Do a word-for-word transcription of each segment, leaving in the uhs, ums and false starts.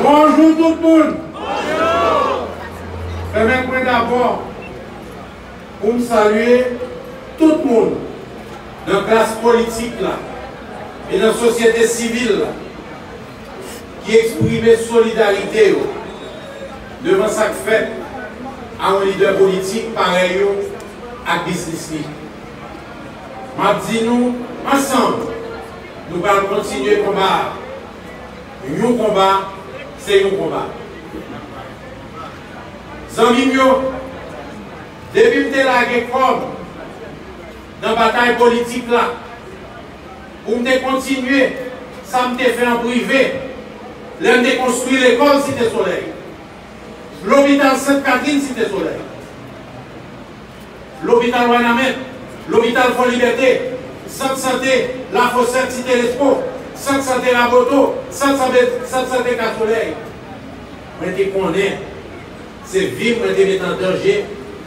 Bonjou tout moun. Bonjou. Pèmèt mwen dabò pou m salye tout moun nan klas politik la e nan sosyete sivil la ki eksprime solidarite yo devan sa k fèt a yon lidè politik parèy yo ak biznis li. M ap di nou, ansanm, nou pral kontinye konba a. Yon konba, se yon konba. Zanmi m yo, depi m te lage kò m nan batay politik la, pou m te kontinye sa m te fè an prive, lè m te konstwi lekòl Site Solèy, lopital Sent Katrin Site Solèy, lopital Wanament, lopital Fò Libète, sant sante Lafosèt Site Lespo, sant sante Raboto, sant sante, sant sante Kasolèy. Mwen te konnen se vi m mwen te mete an danje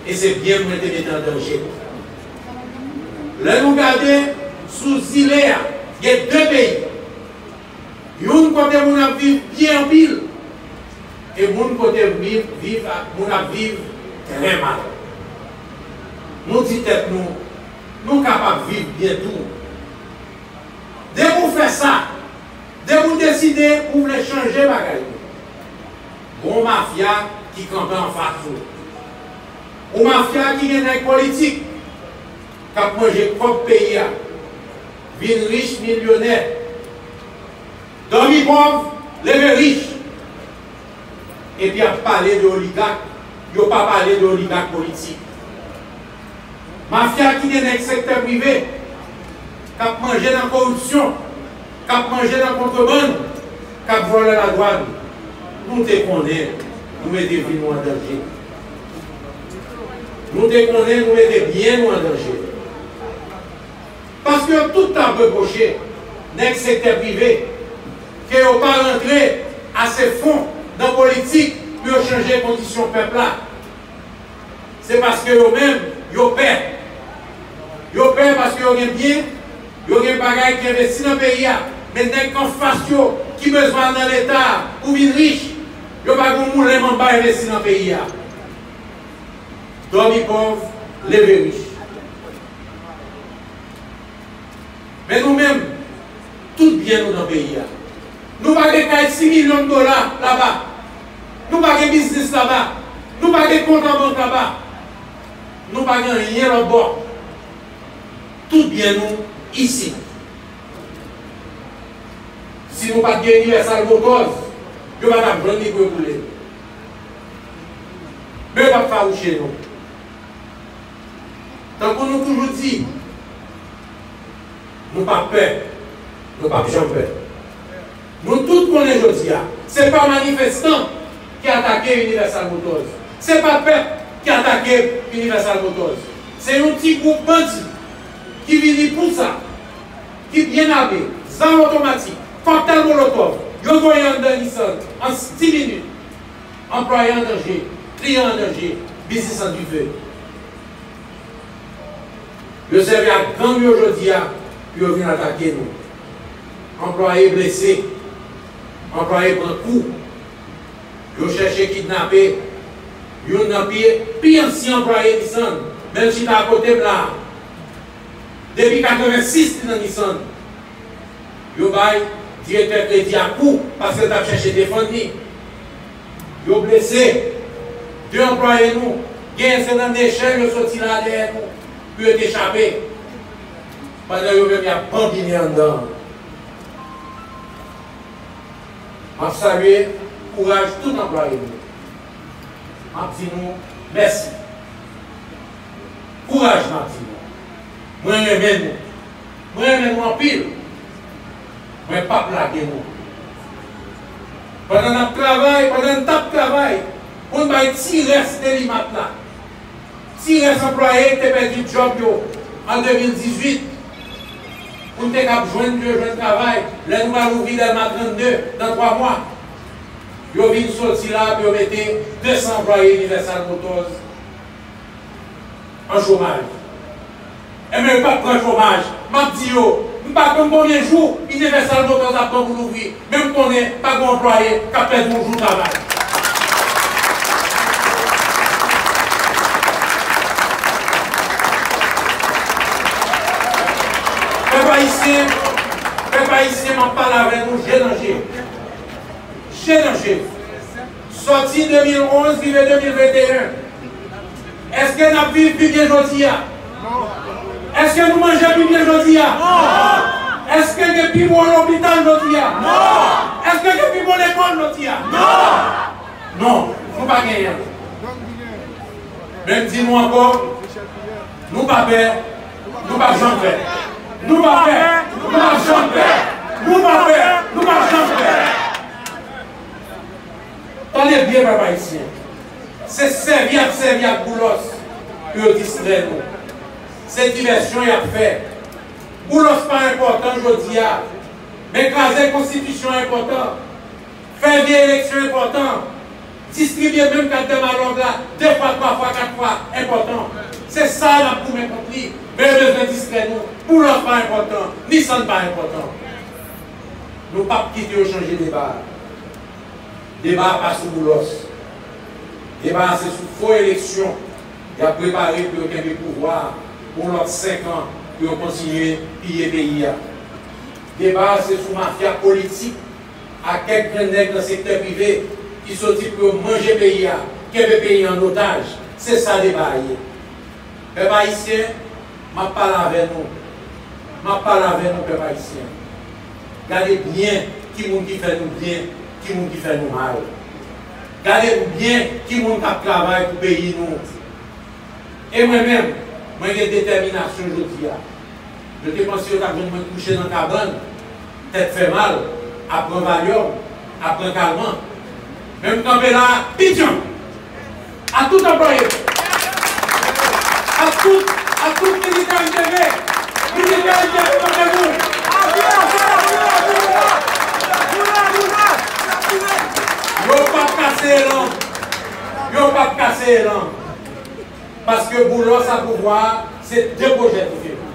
e se byen m mwen te mete an danje. Lè nou gade sou zile a, gen de peyi. Youn kote moun ap viv byen anpil, e moun kote viv, viv, moun ap viv trè mal. Nou di tèt nou, nou kapab viv byen tou. Depi w fè sa, depi w deside ou vle chanje bagay yo, gon mafya ki kanpe anfas ou. Yon mafya ki gen nèg politik k ap manje kòb peyi a, vin rich milyonè, dòmi pòv, leve rich. Epi ap pale de oligak, yo pa pale de oligak politik. Mafya ki gen nèg sektè prive, k ap manje nan koripsyon, k ap manje nan kontrebann, k ap vòlè ladwàn. Nou te konnen nou mete vi nou an danje. Nou te konnen nou mete byen nou an danje. Paske yo tout t ap repwoche nèg sektè prive ke yo pa rantre ase fon nan politik pou yo chanje kondisyon pèp la. Se paske yo menm, yo pè. Yo pè paske yo gen byen, yo gen bagay ki envesti nan peyi a. Men nèg k anfas yo, ki bezwen al nan Leta pou vin rich, yo pa gen yon moulen manba envesti nan peyi a. Dòmi pòv, leve rich. Men nou menm, tout byen nou nan peyi a. Nou pa gen kay sis milyon dola laba. Nou pa gen biznis laba. Nou pa gen kont an bank laba. Nou pa gen anyen lòt bò. Tout byen nou isit. Si nou pa t gen Universal Motors, yo pa t ap jwenn li pou yo boule. Men yo p ap fawouche nou. Tankou nou toujou di, nou pa pè, nou p ap janm pè. Nou tout konnen jodi a, se pa manifestan ki atake Universal Motors. Se pa pèp ki atake Universal Motors. Se yon ti gwoup bandi ki vini pou sa, ki byen ame, zam otomatik, kòktèl molotòv, yo voye anndan Nissan an dis minit. Anplwaye an danje, kliyan an danje, biznis an dife. Yo sèvi ak gang yo jodi a pou yo vin atake nou. Anplwaye blese, anplwaye pran kou. Yo chèche kidnape youn nan pi, pi ansyen anplwaye Nissan, menm chita akote m la a. Depi katrevensis li nan Nissan. Yo bay direktè kredi a kou paske l t ap chèche defann li. Yo blese de anplwaye nou. Genyen se nan nechèl yo soti la dèyè nou pou yo te chape. Pandan yo menm y ap banbinen anndan an. M ap salye kouraj tout anplwaye nou. M ap di nou mèsi. Kouraj m ap di nou. Mwen renmen nou. Mwen renmen nou anpil. Mwen p ap lage nou. Pandan n ap travay, pandan n t ap travay pou n bay ti rès Delimat la, ti rès anplwaye ki te pèdi djòb yo an de mil dizuit, pou n te kab jwenn, yo jwenn travay, lè nou pral ouvri Dèlma trannde nan twa mwa. Yo vin soti la pou yo mete de san anplwaye Universal Motors an chomaj. Enben, yo p ap pran chomaj. M ap di yo, M pa konn konbyen jou Inivèsal Motors ap pran pou louvri, men m konnen pa gen anplwaye k ap pèdi yon jou travay. Pèp ayisyen, pèp ayisyen, m ap pale avè nou je nan je. Je nan je. Sòti de mil onz rive de mil venteyen, èske n ap viv pi byen jodi a? Èske nou manje pi byen jodi a? Èske gen pi bon lopital jodi a? Èske gen pi bon lekòl jodi a? Non, nou pa genyen l. Men m di nou ankò, nou pa pè, nou p ap janm pè. Nou pa pè, nou p ap janm pè. Nou pa pè, nou p ap janm pè. Tande byen, pèp ayisyen. Se sèvi y ap sèvi ak Boulos pou yo distrè nou. Se divèsyon y ap fè. Boulos pa enpòtan jodi a, men kraze konstitisyon enpòtan. Fè vye eleksyon enpòtan. Distribye menm kat dèmalòg la de fwa, twa fwa, kat fwa enpòtan. Se sa n ap goumen kont li. Men yo bezwen distrè nou. Boulos pa enpòtan. Nissan pa enpòtan. Nou p ap kite yo chanje deba a. Deba a pa sou Boulos. Deba a se sou fo eleksyon y ap prepare pou yo kenbe pouvwa a pou yon lòt senk an pou yo kontinye piye peyi a. Deba a se sou mafya politik ak kèk grenn nèg nan sektè prive ki soti pou yo manje peyi a, kenbe peyi a an otaj. Se sa deba a ye. Pèp ayisyen, m ap pale avè nou. M ap pale avè nou, pèp ayisyen. Gade byen ki moun ki fè nou byen, ki moun ki fè nou mal. Gade byen ki moun k ap travay pou peyi nou. E mwen menm, mwen gen detèminasyon jodi a. Yo te panse yo t ap jwenn mwen kouche nan kabann, tèt fè mal, ap pran Valium, ap pran kalman. Men m kanpe la a, pi djanm. A tout anplwaye, a tout, a tout militè M T V, militè M T V kanpe nou. Yo p ap kase elan. Yo p ap kase elan. Paske Boulos a pouvwa a, se de pwojè diferan.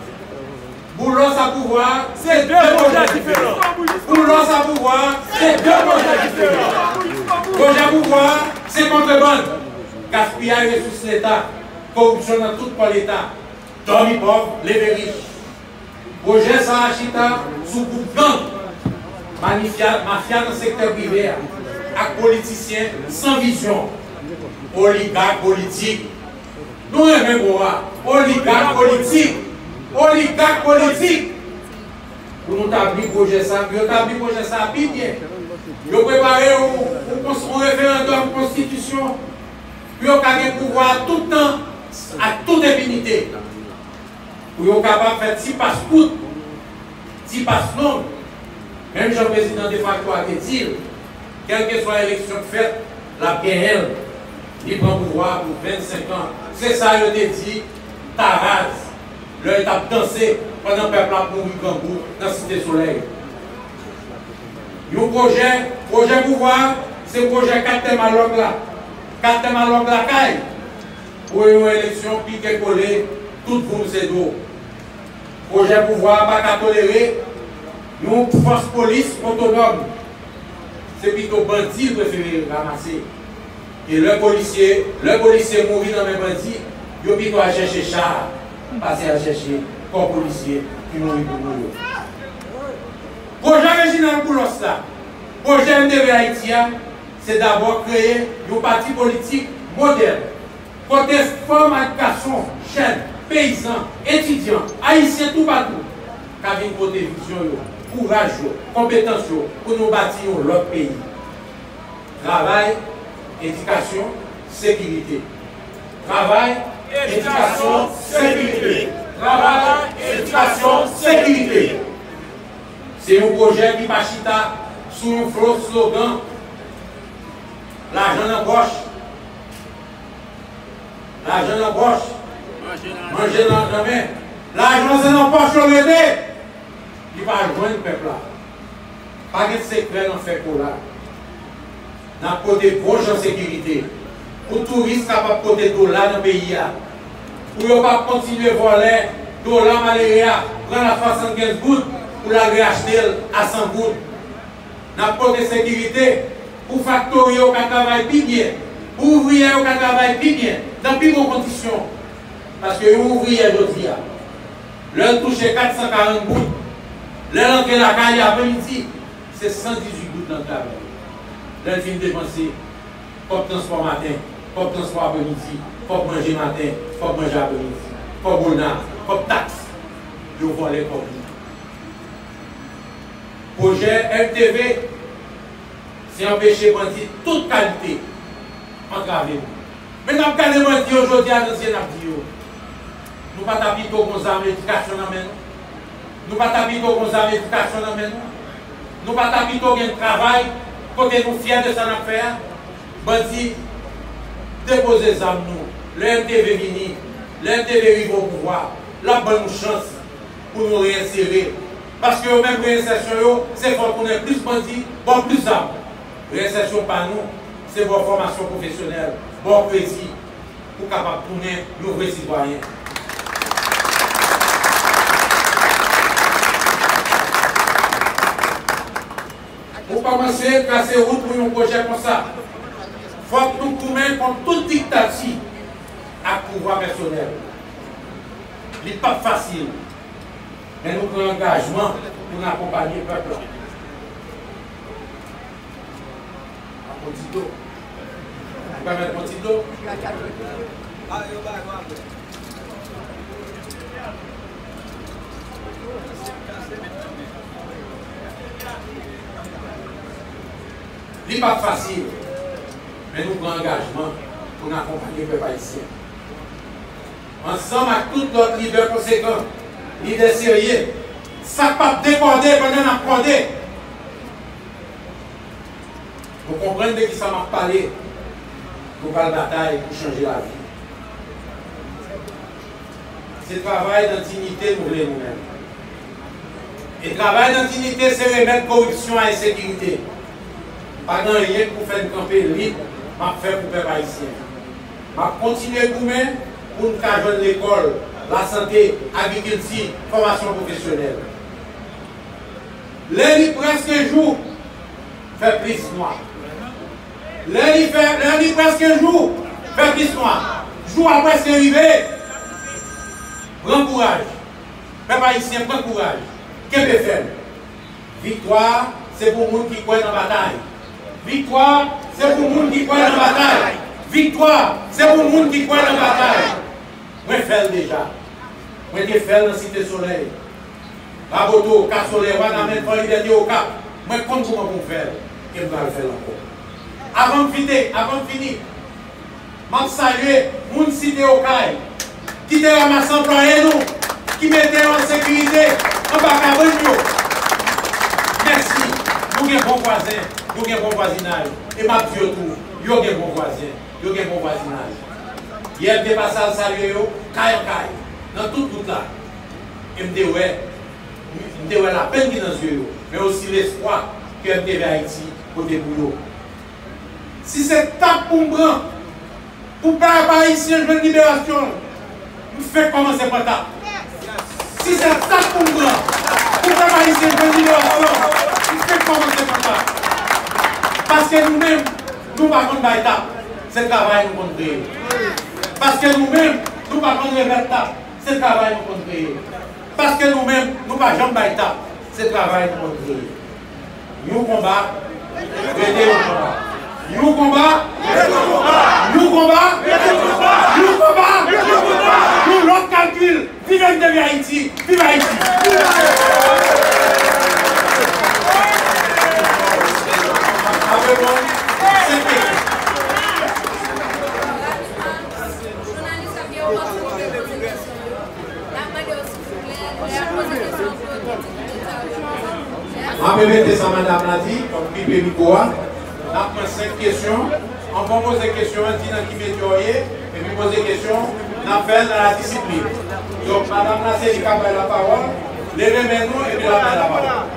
Boulos a pouvwa a, se de pwojè diferan. Boulos a pouvwa a, se de pwojè diferan. Pwojè pouvwa a, se kontrebann, gaspiyay resous Leta, koripsyon nan tout kò Leta, dòmi pòv, leve rich. Pwojè sa a chita sou gwoup gang, manifya, mafya nan sektè prive a, ak politisyen san vizyon, oligak politik. Nou renmen mo a, oligak politik. Oligak politik. Pou nou tabli pwojè sa, pou yo tabli pwojè sa pi byen. Yo prepare yon, yon kons-, yon referandòm konstitisyon pou yo ka gen pouvwa a tout tan, ak tout enpinite. Pou yo kapab fè ti pas kout, ti pas long, menm jan prezidan defakto a te di l, kèlkeswa eleksyon k fèt, l ap genyen l. Li pran pouvwa a pou vennsenk an. Se sa yo te di Taraz, lè l t ap danse pandan pèp la ap mouri grangou nan Site Solèy. Yon pwojè, pwojè pouvwa a, se pwojè kat tèmalòg la. Kat tèmalòg lakay, pou yon eleksyon pike kole, tout voum se dlo. Pwojè pouvwa a pa ka tolere yon fòs polis otonòm. Se pito bandi l prefere ranmase. E lè polisye, lè polisye mouri nan men bandi, yo pito al chèche cha a, pase al chèche kò polisye ki mouri pou nou yo. Pwojè Reginald Boulos la, pwojè M T V Ayiti a, se dabò kreye yon pati politik modèn, kote fanm ak gason, jèn, peyizan, etidyan, ayisyen toupatou, ka vin pote vizyon yo, kouraj yo, konpetans yo pou nou bati yon lòt peyi. Travay, edikasyon, sekirite. Travay, edikasyon, sekirite. Travay, edikasyon, sekirite. Se yon pwojè ki pa chita sou yon flo slogan, lajan nan pòch, lajan nan pòch, manje nan, nan men. Lajan se nan pòch yo rete. Li pa jwenn pèp la. Pa gen sekrè nan fè kola. N ap pote bon jan sekirite pou touris kapab pote dola nan peyi a. Pou yo pa kontinye vòlè dola malere a, pran l a swasannkenz goud, Pou l al reyachte l a san goud. N ap pote sekirite pou faktori yo ka travay pi byen, pou ouvriyè yo ka travay pi byen, nan pi bon kondisyon. Paske yon ouvriyè jodi a, lè l touche kat san karant goud, lè l antre lakay li apremidi, se san dizuit goud nan travay. Lè l fin depanse, kòb transpò maten, kòb transpò apremidi, kòb manje maten, kòb manje apremidi, kòb ona, kòb taks, yo vòlè kòb li. Pwojè M T V, se anpeche bandi tout kalite antrave nou. Men n ap gade bandi yo jodi a nan zye, n ap di yo, nou pa ta pito gon zam edikasyon nan men nou? Nou pa ta pito gon zam edikasyon nan men nou? Nou pa ta pito gen travay kote nou fyè de sa n ap fè a? Bandi, depoze zam nou. Lè M T V vini, lè M T V rive o pouvwa, l ap ban nou chans pou nou reyensere. Paske yo menm, reyensèsyon yo, se fè w tounen plis bandi, ba w plis zam. Reyensèsyon pa nou, se ba w fòmasyon pwofesyonèl, ba w kredi, pou w kapab tounen yon vre sitwayen. Pou kòmanse trase wout pou yon pwojè konsa, fòk nou goumen kont tout diktati ak pouvwa pèsonèl. Li p ap fasil, men nou pran angajman pou n akonpanye pèp la. Ak yon ti dlo. Ou pèmèt yon ti dlo? Li p ap fasil, men nou pran angajman pou n akonpanye pèp ayisyen. Ansanm ak tout lòt lidè konsekan, lidè serye, sa k p ap dekòde pandan n ap kòde. Nou konprann de kisa m ap pale. Nou pral batay pou chanje lavi. Se travay nan diyite nou vle nou menm. E travay nan diyite se remèd koripsyon a ensekirite. Pa gen anyen k pou fè n kanpe lib m ap fè pou pèp ayisyen. M ap kontinye goumen pou n ka jwenn lekòl, lasante, agrikilti, fòmasyon pwofesyonèl. Lè li prèske jou, fè plis nwa. Lè li fè, lè li prèske jou, fè plis nwa. Jou a prèske rive. Pran kouraj. Pèp ayisyen, pran kouraj. Kenbe fèm. Viktwa, se pou moun ki kwè nan batay. Viktwa, se pou moun ki kwè nan batay. Viktwa, se pou moun ki kwè nan batay. Mwen fè l deja. Mwen te fè l nan Site Solèy. Raboto, Kasolè, Wanament, Fò Libète, Okap. Mwen konn kouman pou m fè l. E m pral fè l ankò. Avan m fite, avan m fini, m ap salye moun Site Okay ki te ranmase anplwaye nou, ki mete yo an sekirite anba kabann yo. Mèsi. Nou gen bon vwazen, nou gen bon vwazinaj. E m ap di yo tou, yo gen bon vwazen, yo gen bon vwazinaj. Yè, m te pase al salye yo, kay an kay, nan tout wout la. E m te wè, m te wè lapenn ki nan zye yo, men osi lespwa ke M T V Ayiti pote pou yo. Si se tap pou m pran pou pèp ayisyen jwenn liberasyon l, m fenk kòmanse pran tap. Si se tap pou m pran pou pèp ayisyen jwenn liberasyon l, m fenk kòmanse pran tap. Paske nou menm, nou pa konn bay tap, se travay nou konn kreye. Paske nou menm, nou pa konn remèt tap, se travay nou konn kreye. Paske nou menm, nou pa janm bay tap, se travay nou konn kreye. Yon konba, rete yon konba. Yon konba, rete yon konba. Yon konba, rete yon konba. Yon konba, rete yon konba. Yon lòt kalkil. Viv M T V Ayiti. Viv Ayiti. Apre mwen, se Jounalis ap gen opòtinite poze kesyon yo. N ap mande yo, silvouplè, lè y ap poze kesyon pou yo, tout moun sa yo. M ap repete sa madanm la di, kòm m kipe mikwo a. N ap pran senk kesyon. Anvan w poze kesyon an, di nan ki metye w ye, epi poze kesyon, n ap fè l nan ladisiplin. Donk, madanm la, se li k ap bay lapawòl. Leve men nou, epi l ap bay lapawòl.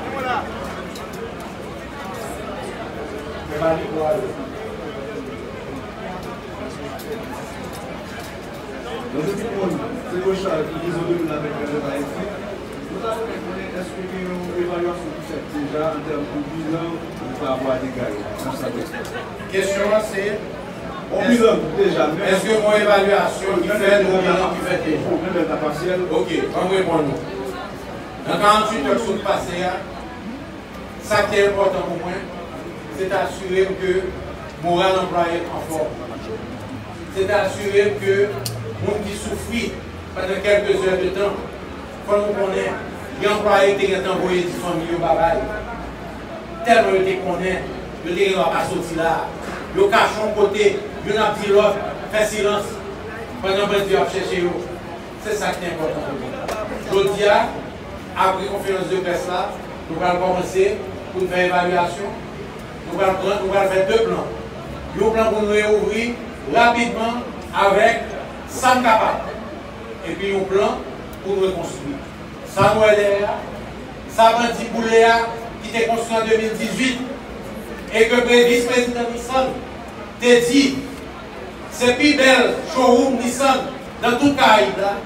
Bonjou tout moun, se Rochard ki prezante nou avèk Gazèt Ayiti. Nou ta renmen konnen, èske gen yon evalyasyon ki fèt deja an tèm de bilan pa rapò a dega yo nan sa depatman? Kesyon an se, yon bilan deja, men èske gen yon evalyasyon ki fèt, yon bilan ki fèt deja? Menm lè l ta pasyèl. Ok, ban m reponn ou. Nan karanntuit è k sot pase a, sa ki te enpòtan pou mwen, se te asire m ke moral anplwaye m anfòm. Se te asire m ke moun ki soufri pandan kèlke zè de tan, fò nou konnen, gen anplwaye ki te gentan voye di fanmi yo babay. Tèlman yo te konnen, yo te gen dwa pa soti la. Yo kache yon kote, youn ap di lòt, fè silans, pandan bandi yo ap chèche yo. Se sa ki te enpòtan pou mwen. Jodi a, apre konferans de près la, nou pral kòmanse pou n fè evalyasyon. Nou pral pran, nou pral fè de plan. Yon plan pou n reouvri rapidman avèk sa n kapab. Epi yon plan pou n rekonstwi. Sa nou wè dèyè a, sa bandi boule a ki te konstwi an de mil dizuit, e ke pre-, vis prezidan Nixon te di, se pi bèl showroom Nissan nan tout Karayib la,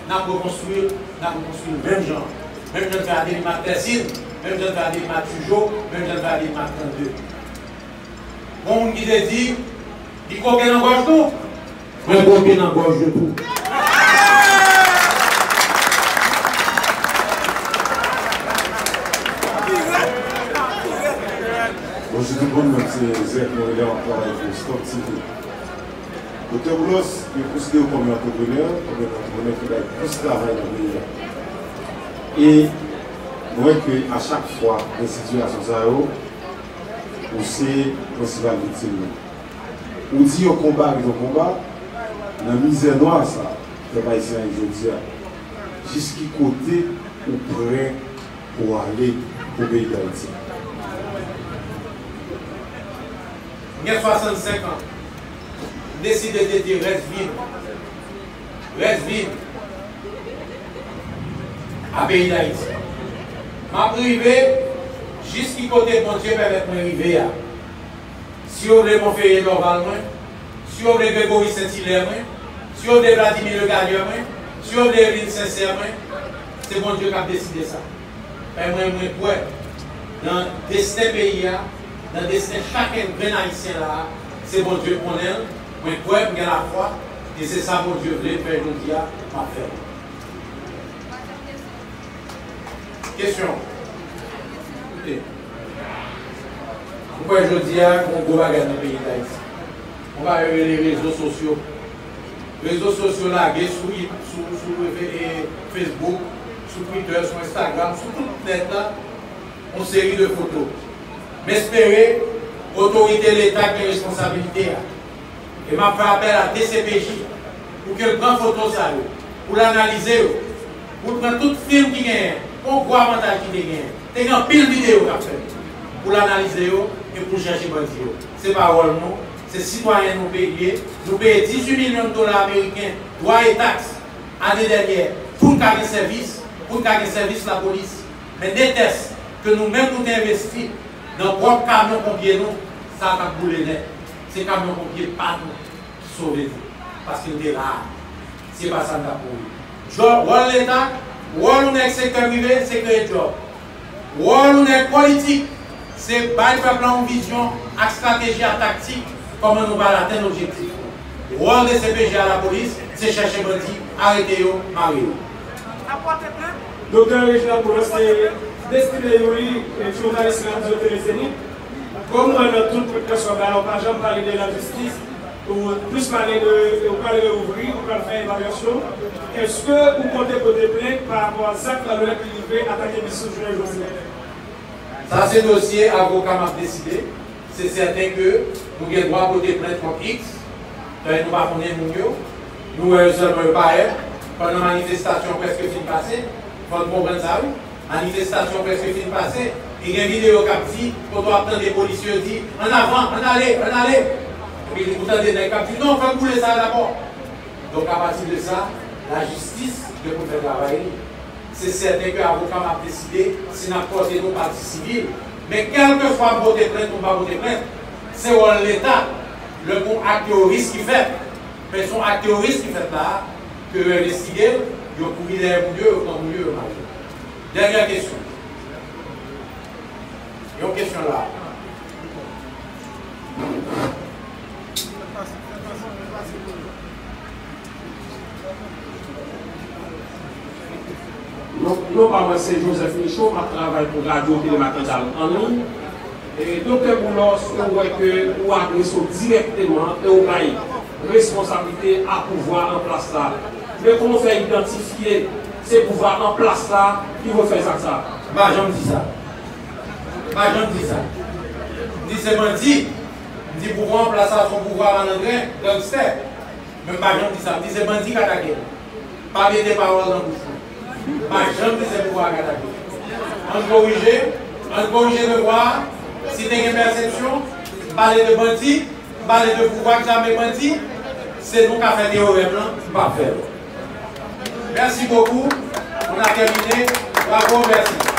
n ap rekonstwi l, n ap rekonstwi l menm jan. Menm jan n fè Adeline Marc Thercin, menm jan n fè Adeline Marc Turgeau, menm jan n fè Adeline Marc trannde. Gon moun ki te di, li kwoke nan gòj nou. Mwen kwoke nan gòj yo tou. Bonjou tout moun, mwen se Zèk, mwen rele, m ap travay pou Stop T V. Doktè Boulos, yo konsidere w kòm yon antreprenè, kòm yon antreprenè ki bay plis travay nan peyi a. E nou wè ke a chak fwa gen sitiyasyon sa yo, ou se prensipal viktim nan. Ou di yon konba ret yon konba, nan mizè nwa sa, pèp ayisyen an ye jodi a, jis ki kote ou prè pou w ale pou peyi Dayiti? M gen swasannsenk an. M deside dedye rès vi m, rès vi m a peyi Dayiti. M ap rive jis ki kote Bondye pèmèt mwen rive a. Si yo vle Monferrier Dorval mwen, si yo vle Gregory Saint-Hilaire mwen, si yo vle Vladimir Le Gallier mwen, si yo vle Evelyne Sincère mwen, se Bondye k ap deside sa. Paske mwen, mwen kwè nan desten peyi a, nan desten chak grenn Ayisyen la a, se Bondye k konnen l. Mwen kwè, m gen lafwa, e se sa Bondye vle m fè jodi a, m ap fè l. Kesyon. Koute. M kwè jodi a, gen yon gwo bagay nan peyi Dayiti. Yon bagay yo rele rezo sosyo. Rezo sosyo lage sou, sou, sou, e, Facebook, sou Twitter, sou Instagram, sou tout nèt la, yon seri de foto. M espere otorite Leta ki gen responsabilite a, e m ap fè apèl a D C P J pou ke l pran foto sa yo, pou l analize yo, pou l pran tout fim ki genyen, yon gwo avantaj ki te genyen. Te gen anpil videyo k ap fèt pou l analize yo e pou l chèche bandi yo. Se pa wòl nou, se sitwayen nou peye. Nou peye dizuit milyon dola ameriken, dwa e taks, ane dènyè, pou n ka gen sèvis, pou n ka gen sèvis lapolis. Men netès ke nou menm nou te envesti nan pwòp kamyon ponpye nou, sa t ap boule nèt. Se kamyon ponpye pa nou ki sove nou, paske nou te la a. Se pa sa n t ap mouri. Djòb, wòl Leta, wòl yon nèg sektè prive, se kreye djòb. Wòl yon nèg politik, se bay pèp la yon vizyon ak estrateji ak taktik, kòman nou pral atenn objektif nou. Wòl D C P J a lapolis, se chèche bandi, arete yo, mare yo. Doktè Reginald Boulos te destine yon liv, jounalis radyo Tele Zenith. Kòm nou wè nan tout pwent presyon ba la, ou pa janm pale de lajistis, ou plis pale de, ou pale de ouvri, ou pral fè evalyasyon. Èske ou konte pote plent pa rapò a zak malonèt ki rive atake misyon jounen jodi a? Sa se dosye avoka m ap deside. Se sèten ke nou gen dwa pote plent kont X, paske nou pa konnen moun yo, nou wè yo sèlman, yo parèt pandan manifestasyon prèske fin pase. Fò n konprann sa, wi. Manifestasyon prèske fin pase, e gen videyo k ap di, kote w ap tande polisye yo di, ann avan, ann ale, ann ale. Epi ou tande nèg k ap di, non, fò n boule sa a dabò. Donk, apati de sa, lajistis gen pou l fè travay li. Se sèten ke avoka m ap deside si n ap pòte nou pati sivil. Men kèlkeswa m pote plent ou m pa pote plent, se wòl Leta lè gon ak teworis ki fèt. Men se yon ak teworis ki fèt la a, ke yo envestige l, yo kouri dèyè moun yo, yo pran moun yo, yo mare yo. Dènyè kesyon. Yon kesyon la. Non, non pa mwen, se Joseph Michaud, m ap travay pou Radyo Tele Matinal an liy. E, Doktè Boulos, ou wè ke ou adrese w dirèkteman e ou bay responsablite a pouvwa an plas la. Men kòman w fè idantifye se pouvwa an plas la ki vle fè zak sa? M pa janm di sa. M pa janm di sa. M di se bandi. M di pouvwa an plas la se yon pouvwa malandren, gangstè. Men m pa janm di sa. M di se bandi k atake l. Pa mete pawòl nan bouch mwen. M pa janm di se pouvwa k atake l. Ann korije, ann korije devwa a. Si te gen pèsepsyon, m pale de bandi, m pale de pouvwa k zame bandi, se nou k ap fè teyorèm lan, m p ap fè l. Merci beaucoup. On a terminé. Bravo, merci.